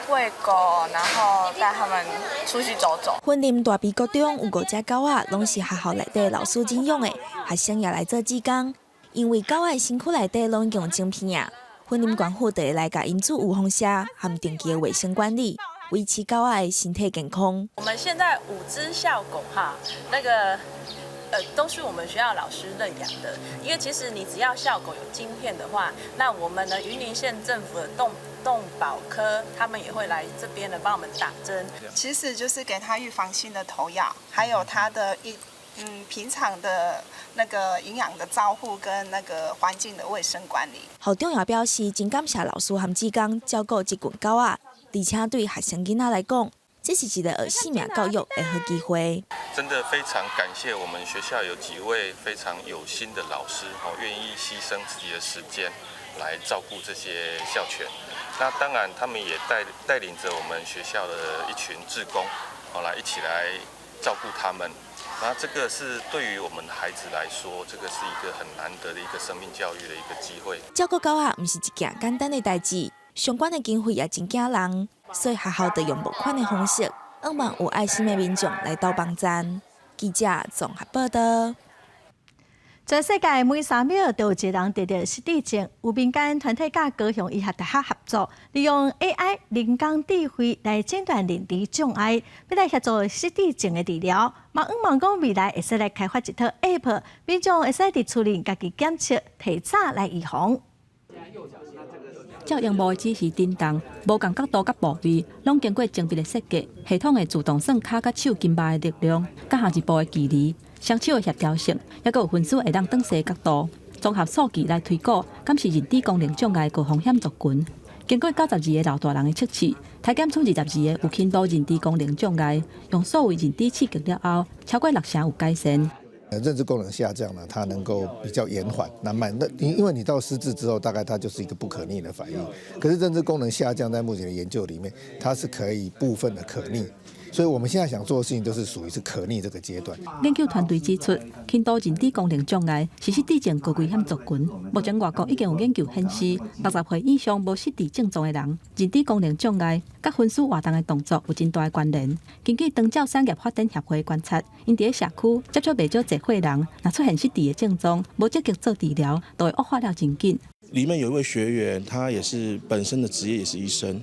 餵狗，然後帶他們出去走走。雲林大埤國中有五隻狗仔，攏是學校內底老師領養的，學生也來做志工。因為狗仔身軀內底攏用晶片啊，雲林縣府就會來共𪜶注預防射和定期的衛生管理，維持狗仔的身體健康。我們現在五隻校狗哈，那個都是我們學校老師認養的。因為其實你只要校狗有晶片的話，那我們的雲林縣政府的動保科，他們也會來這邊呢幫我們打針。其實就是給他預防性的投藥，還有他的平常的那個營養的照護跟那個環境的衛生管理。校長也表示，真感謝老師和志工照顧這群狗仔，而且對學生囡仔來講，這是一個學生命教育的好機會。真的非常感謝我們學校有幾位非常有心的老師，哦，願意犧牲自己的時間來照顧這些校犬。那當然，他們也帶領着我們學校的一群志工，哦，來一起來照顧他們。那這個是對於我們孩子來說，這個是一個很難得的一個生命教育的一個機會。照顧狗仔毋是一件簡單的代誌，相關的經費也真驚人，所以學校就用募款的方式，向望有愛心的民眾來鬥幫贊。記者綜合報道。全世界每3秒都有一個人得著失智症，有民間團體佮高雄醫學大學合作，利用 AI 人工智慧來診斷認知障礙，欲來協助失智症的治療。嘛，向望講未來會使來開發一套 App，民眾會使佇厝裡家己檢測，提早來預防。照螢幕的指示振動，無仝角度佮部位，攏經過精密的設計，系統會自動算跤佮手筋肉的力量，佮下一步的距離。雙手的協調性，猶閣有分數會當轉勢角度，綜合數據來推估，敢是認知功能障礙高風險族群。經過92個老大人的測試，篩檢出22個有輕度認知功能障礙，用數位認知刺激了後，超過6成有改善。認知功能下降呢，它能夠比較延緩，那慢那因為你到失智之後，大概它就是一個不可逆的反應。可是認知功能下降，在目前的研究裡面，它是可以部分的可逆。所以我們現在想做的事情，就是屬於是可逆這個階段。研究團隊指出，輕度認知功能障礙是失智症高危險族群。目前外國已經有研究顯示，60歲以上無失智症狀的人，認知功能障礙佮分數活動的動作有真大的關聯。根據長照產業發展協會觀察，𪜶佇社區接觸袂少濟歲人，若出現失智的症狀，無積極做治療，就會惡化了真緊。裡面有一位學員，他也是本身的職業也是醫生。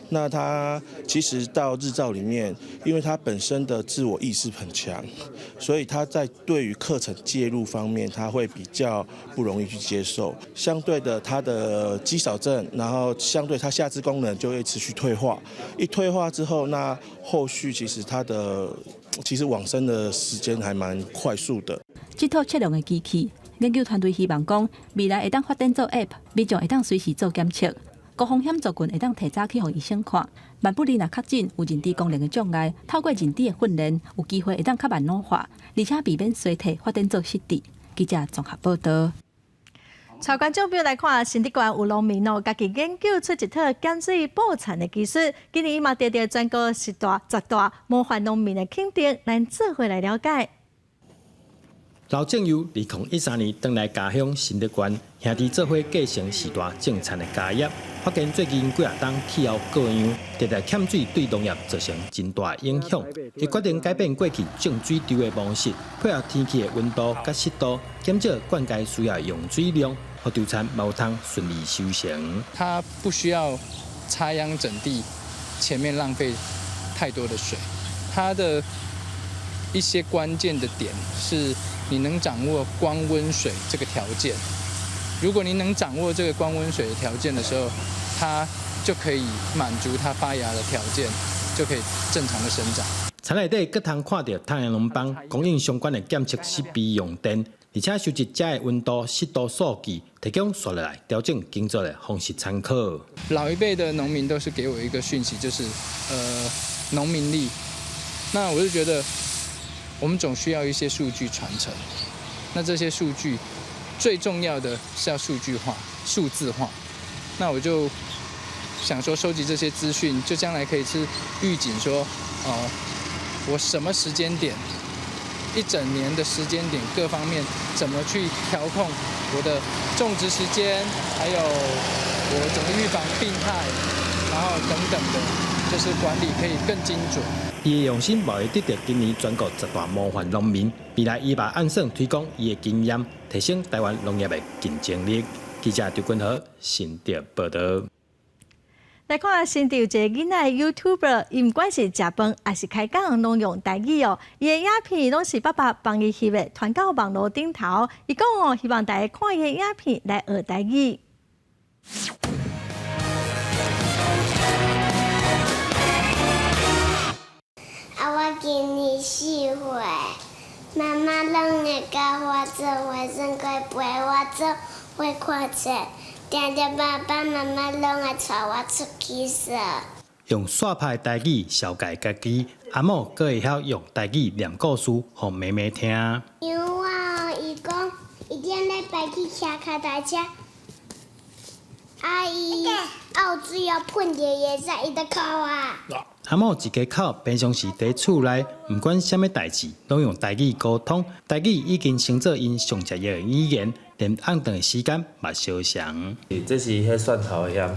那他其實到日照裡面，因為他本身的自我意識很強，所以他在對於課程介入方面，他會比較不容易去接受。相對的，他的肌少症，然後相對他下肢功能就會持續退化。一退化之後，那後續其實他的其實往生的時間還蠻快速的。這套測量的機器，研究團隊希望講，未來會當發展做 App，民眾會當隨時做檢測。高風險族群會當提早去予醫生看。萬不利若確診有認知功能的障礙，透過認知的訓練，有機會會當較慢老化，而且避免衰退發展做失智。記者綜合報道。帶觀眾朋友來看，新竹縣有農民哦，家己研究出一套減水補田的技術，今年嘛得著全國十大模範農民的肯定，咱做伙來了解。劉正佑2013年轉來家鄉新竹縣，兄弟做伙繼承世代種田的家業，發現最近幾若冬氣候過樣，直直欠水對農業造成真大影響。伊決定改變過去種水稻的模式，配合天氣的溫度佮濕度，減少灌溉需要用水量，予稻田嘛有通順利收成。它不需要插秧整地，前面浪費太多的水。它的一些關鍵的點是，你能掌握光溫水這個條件。如果你能掌握這個光溫水的條件的時候，它就可以滿足它發芽的條件，就可以正常的生長。田內底閣通看著太陽能板供應相關的檢測設備用電，而且收集遮的溫度、濕度數據，提供紲落來調整耕作的方式參考。老一輩的農民都是給我一個訊息，就是農民曆。那我就覺得，我們總需要一些數據傳承。那這些數據最重要的是要數據化、數字化。那我就想說，收集這些資訊，就將來可以是預警說，哦，我什麼時間點，一整年的時間點，各方面怎麼去調控我的種植時間，還有我怎麼預防病害，然後等等的，就是管理可以更精準。伊的用心，嘛會得著今年全國十大模範農民。未來伊嘛按算推廣伊的經驗，提升台灣農業的競爭力。記者張君豪新竹報道。來來看新竹有一个囡仔 YouTuber，伊毋管是食飯抑是開講，攏用台語哦。伊的影片攏是爸爸幫伊翕的，傳到網路頂頭。伊講哦，希望大家看伊的影片來學台語。啊，我今年4歲，媽媽攏會佮我做伙，耍過陪我做伙看冊，定定爸爸媽媽攏會帶我出去耍。用煞拍的台語紹介家己，阿某閣會曉用台語念故事予妹妹聽。因為我伊講，伊頂禮拜去騎跤踏車，啊伊有水哦噴著伊會使，伊就哭啊。阿某一家口平常時佇厝內，毋管啥物代誌，攏用台語溝通。台語已經成做𪜶上重要的語言，連暗頓的時間嘛相像。這是彼蒜頭的薟，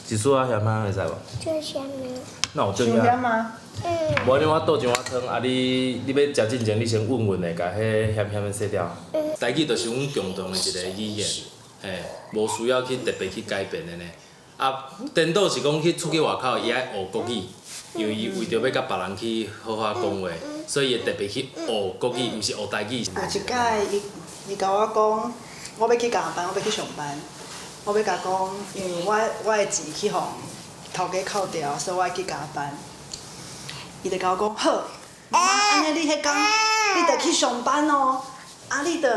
一絲仔薟啊，會使無？最鹹的。那有最鹹嗎？嗯。無你我倒一碗湯，啊你你欲食進前，你先穩穩的，共彼鹹鹹的洗掉。台語就是阮共同的一个語言，嘿，無需要去特別去改變的呢。啊，顛倒是講去出去外口，伊愛學國語，因為伊為著欲佮別人去好好講話，所以伊會特別去學國語，毋是學台語。有一擺，伊伊共我講，我欲去加班，我欲去上班，我欲共講，因為我我的錢去予頭家扣掉，所以我愛去加班。伊就共我講，好，媽媽，按呢你彼工你著去上班哦，啊你著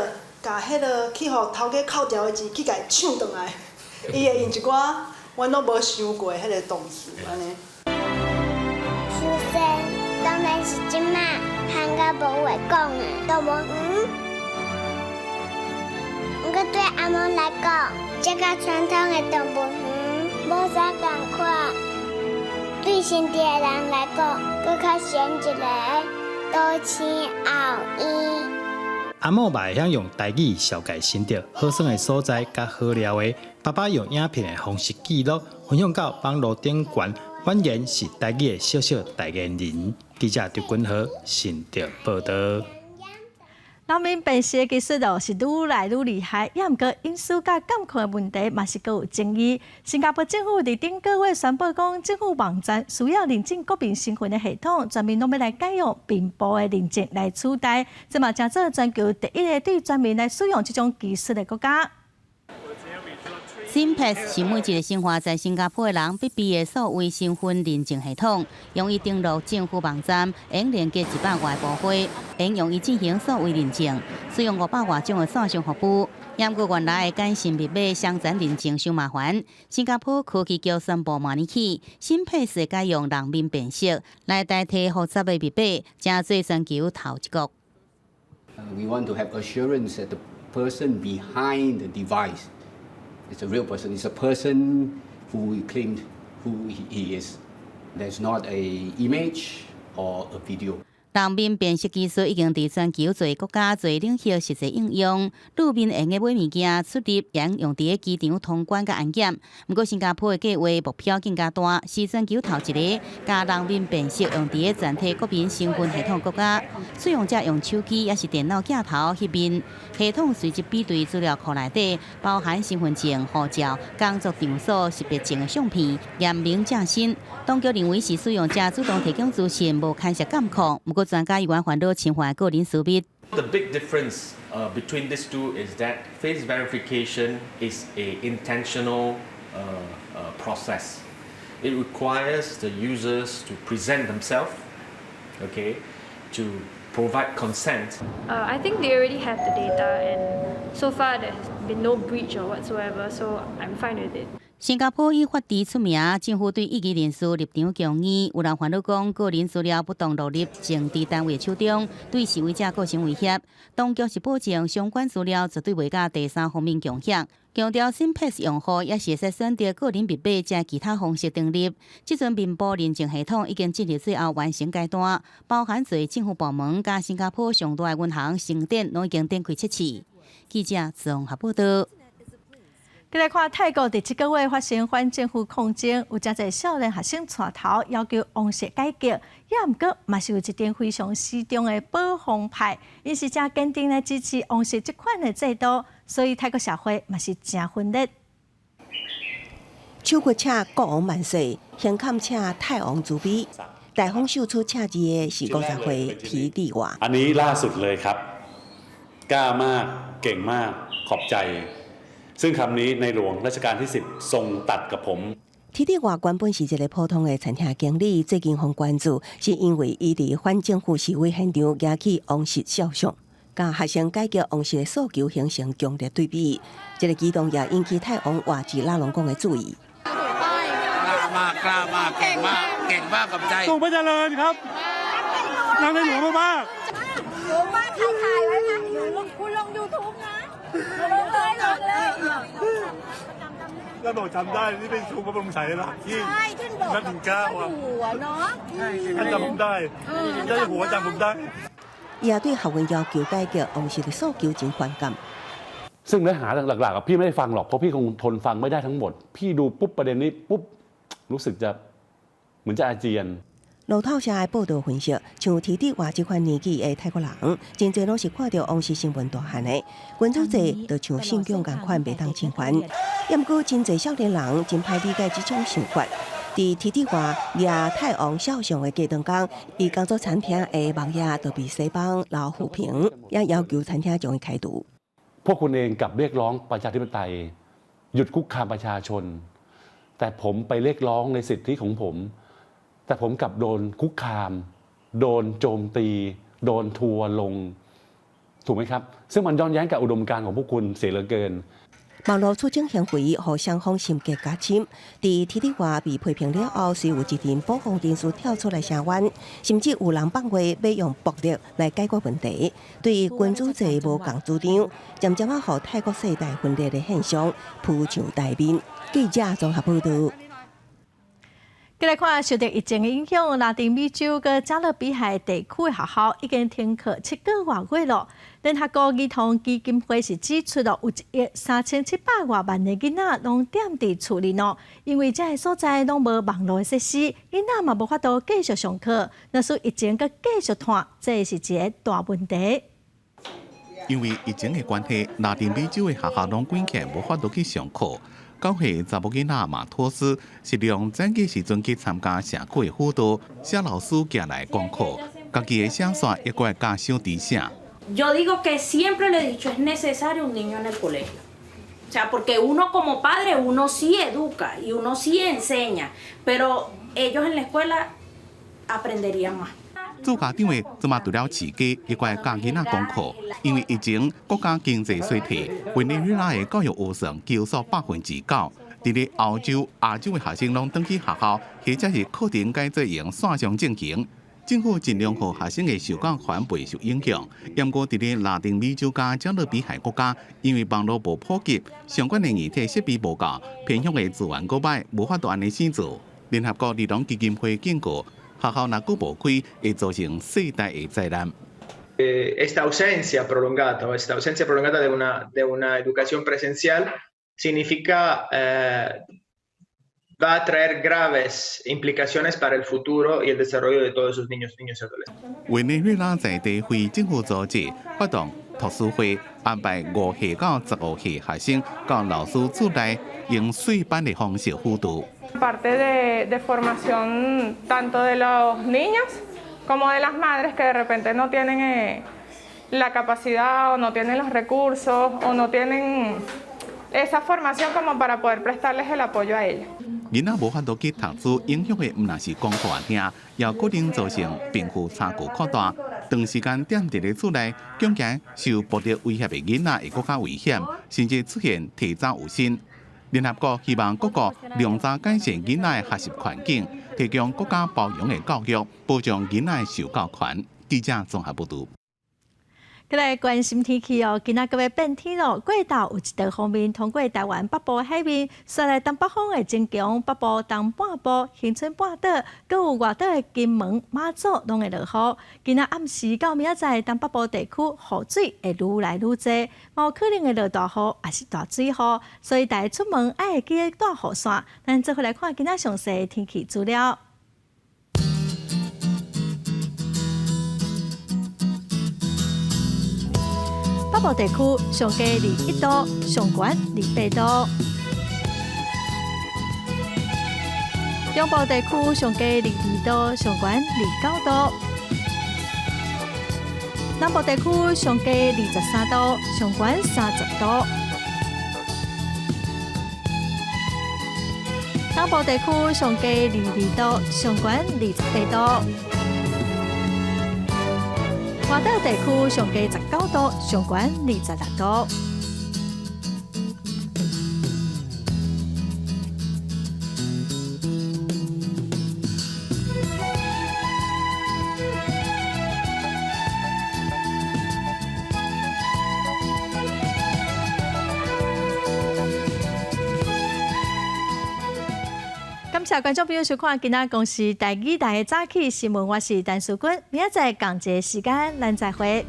共彼个去予頭家扣掉的錢去共伊搶轉來，伊會用一寡阮攏無想過彼个動詞按呢。首先，當然是這馬喊甲無話講啊，動物園。毋過對阿嬤來講，這佮傳統的動物園無啥仝款。對新竹的人來講，閣較像一个都市後院。阿某嘛會曉用台語紹介新竹好耍的所在佮好料的。爸爸用影片的方式記錄，分享到網路頂懸，宛然是台語的小小代言人。記者張君和新竹報導。人面辨識的技術哦，是愈來愈厲害，也毋過隱私佮監控的問題嘛是閣有爭議。新加坡政府佇頂個月宣布講，政府網站需要認證國民身份的系統，全面攏欲來改用面部的認證來取代，這嘛成做全球第一个對全面來使用這種技術的國家。 SingPass 是每一个生活在新加坡的人必備的數位身份認證系統，用伊登錄政府網站，會連結100外个部會，會用伊進行數位認證，使用500外種的線上服務。毋過原來的簡訊密碼雙層認證傷麻煩。新加坡科技局宣布，明年起，SingPass 會改用人面辨識來代替複雜的密碼，成做全球頭一國。 We want to have assurance that the person behind the device is a real person. It's a person who claimed who he is. There's not a image or a video. 人面辨識技術已經佇全球濟國家濟領域實際應用，路面會用買物件出入，會用佇咧機場通關佮安檢。毋過新加坡的計劃目標更加大，是全球頭一个共人面辨識用佇咧全體國民身份系統國家。使用者用手機抑是電腦鏡頭翕面，系統隨即比對資料庫內底，包含身份證、護照、工作場所識別證的相片，驗明正身。當局認為是使用者主動提供資訊，無牽涉監控。毋過專家猶原煩惱侵犯個人私密。 The big difference between these two is that face verification is a intentional process. It requires the users to present themselves, okay, to provide consent. I think they already have the data, and so far there has been no breach or whatsoever, so I'm fine with it. 新加坡以法治出名，政府對異議人士立場強硬，有人煩惱講個人資料不當落入政治單位手中，對示威者構成威脅。當局是保證相關資料絕對袂佮第三方面共享，強調 SingPass 用戶也是會使選擇個人密碼及其他方式登入。這陣面部認證系統已經進入最後完成階段，包含濟政府部門佮新加坡上大的銀行星展攏已經展開測試。記者綜合報導。繼來看泰國佇這個月發生反政府抗爭，有誠濟少年學生帶頭要求王室改革，也毋過嘛是有一陣非常死忠的保皇派，𪜶是誠堅定來支持王室這款的制度，所以泰國社會嘛是誠分裂。手骨請國王萬歲，胸坎請泰王慈悲。大方秀出赤字的是50歲提蒂瓦。 อันนี้ล่าสุดเลยครับกล้ามากเก่งมากขอบใจ ซึ่งคำนี้ในหลวงรัชกาลที่10ทรงตัดกับผม 提蒂瓦原本是一个普通的餐廳經理，最近予關注是因為伊佇反政府示威現場舉起王室肖像，佮學生解決王室的訴求形成強烈對比。這個舉動也引起泰王瓦吉拉隆功的注意。 กล้ามากกล้ามากเก่งมากเก่งมากขอบใจ ทรงพระเจริญครับรักในหลวงมาก หนูว่าใครถ่ายไว้นะหนูลงคุณลง YouTube นะลงเลยลงเลย แล้วบอกจำได้นี่เป็นทรงพระบรมฉายาลักษณ์ที่ ใช่ท่านบอก นับถึงเก้าอ่ะ หัวเนาะ ท่านจำผมได้เจ้าอยู่หัวจำผมได้ 伊也對學員要求解決王室的訴求真反感。 ซึ่งเนื้อหาหลักๆพี่ไม่ได้ฟังหรอกเพราะพี่คงทนฟังไม่ได้ทั้งหมด พี่ดูปุ๊บประเด็นนี้ปุ๊บรู้สึกจะเหมือนจะอาเจียน 路透社的報道分析，像提蒂瓦這款年紀的泰國人，真濟攏是看著王室新聞大漢的，君主制就像信仰仝款，袂當侵犯。也毋過真濟少年人真歹理解這種想法。佇提蒂瓦掠泰王肖像的過當工，伊工作餐廳的網頁就被西方撈負評，也要求餐廳將伊開除。 พวกคุณเองกลับเรียกร้องประชาธิปไตย หยุดคุกคามประชาชน แต่ผมไปเรียกร้องในสิทธิของผม แต่ผมกลับโดนคุกคาม โดนโจมตี โดนทัวร์ลง ถูกไหมครับ ซึ่งมันย้อนแย้งกับอุดมการณ์ของพวกคุณเสียเหลือเกิน 網路出征行為，予雙方心結加深。佇提蒂瓦被批評了後，雖有一陣保皇人士跳出來聲援，甚至有人放話欲用暴力來解決問題。對君主制無仝主張，漸漸仔予泰國世代分裂的現象浮上台面。記者綜合報道。繼來看受著疫情的影響，拉丁美洲佮加勒比海地區的學校已經停課7個外月囉。聯合國兒童基金會是指出囉，有1億3700外萬個囡仔攏踮佇厝裡喏，因為這个所在攏無網路的設施，囡仔嘛無法度繼續上課。若是疫情閣繼續拖，這是一個大問題。因為疫情的關係，拉丁美洲的學校攏關起來，無法度去上課。9歲查某囡仔馬托斯是利用早起時陣去參加社區的輔導，寫老師寄來功課，家己會寫煞，猶閣會教小弟寫。 Yo digo que siempre le he dicho, es necesario un niño en el colegio. O sea, porque uno como padre, uno sí educa y uno sí enseña, pero ellos en la escuela aprenderían más. 做家長的這馬除了飼雞，猶閣會教囡仔功課。因為疫情，國家經濟衰退，委內瑞拉的教育預算減少9%。佇咧歐洲、亞洲的學生攏轉去學校，或者是課程改做用線上進行。政府盡量予學生的受教權袂受影響。毋過佇咧拉丁美洲佮加勒比海國家，因為網路無普及，相關的硬體設備無夠，偏鄉的資源閣歹，無法度按呢生做。聯合國兒童基金會警告，學校若閣無開，會造成世代的災難。 Esta ausencia prolongada o esta ausencia prolongada de una educación presencial significa va a traer graves implicaciones para el futuro y el desarrollo de todos esos niños, niños y adolescentes. 委內瑞拉在地非政府組織發動讀書會，安排5歲到15歲學生佮老師組內用細班的方式輔導。 Parte de formación tanto de los niños como de las madres que de repente no tienen la capacidad o no tienen los recursos o no tienen esa formación como para poder prestarles el apoyo a ellos. 囡仔無法度去讀書，影響的毋但是功課爾，也可能造成貧富差距擴大。長時間踮佇咧厝內，恐驚受暴力威脅的囡仔會閣較危險，甚至出現提早有身。聯合國希望各國量早改善囡仔的學習環境，提供閣較包容的教育，保障囡仔的受教權。記者綜合報導。繼來關心天氣哦，今仔閣欲變天囉。過晝有一道鋒面通過台灣北部海面，紲來東北風會增強，北部東半部、恆春半島，閣有外島的金門、馬祖攏會落雨。今仔暗時到明仔載，東北部地區雨水會愈來愈濟，有可能會落大雨，抑是大水雨，所以大家出門愛會記得帶雨傘。咱做伙來看今仔詳細的天氣資料。北部地區上低21度，上懸28度。中部地區上低22度，上懸29度；南部地區上低23度，上懸30度。東部地區上低22度，上懸28度；外島地區上低19度，上懸26度。感謝觀眾朋友收看今仔公視台語台的早起新聞，我是陳淑君，明仔載仝一个時間，咱再會。